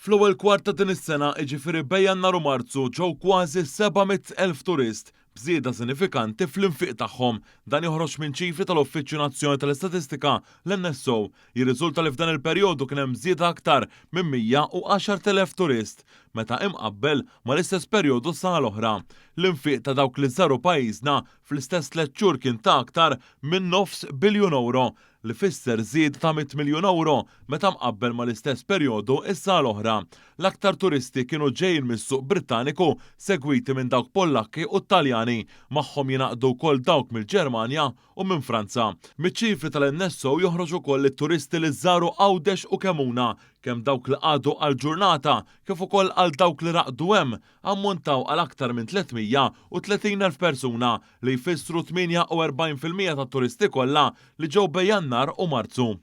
Fl-ewwel kwart ta' din is-sena, jiġifieri bejn Jannar u Marzu, ġew kważi 700,000 turist, b'żieda sinifikanti fl-infiq tagħhom. Dan joħroġ minn ċifri tal-Uffiċċju Nazzjonali tal-Istatistika, l-NSO. Jirriżulta li f'dan il-perjodu kien hemm żieda aktar minn 110,000 turist, meta imqabbel mal-istess perjodu s-sena l-oħra. L-infiq ta' dawk li żaru pajjiżna fl-istess tliet xhur kien ta' aktar minn nofs biljun ewro, li fisser żieda ta' 100 miljun ewro meta mqabbel mal-istess perjodu s-sena l-oħra. L-aktar turisti kienu ġejjin mis-suq Brittaniku segwiti minn dawk Pollakki u Taljani, magħhom jingħaqdu wkoll dawk mill-Ġermanja u minn Franza. Miċ-ċifri tal-NSO joħroġ ukoll li t-turisti li żaru Għawdex u Kemmuna, kemm dawk li qagħdu għal ġurnata kif ukoll għal dawk li raqdu hemm, ammontaw għal aktar minn 330,000 persuna li jfissru 48% tat-turisti kollha li ġew bejn Jannar u Marzu.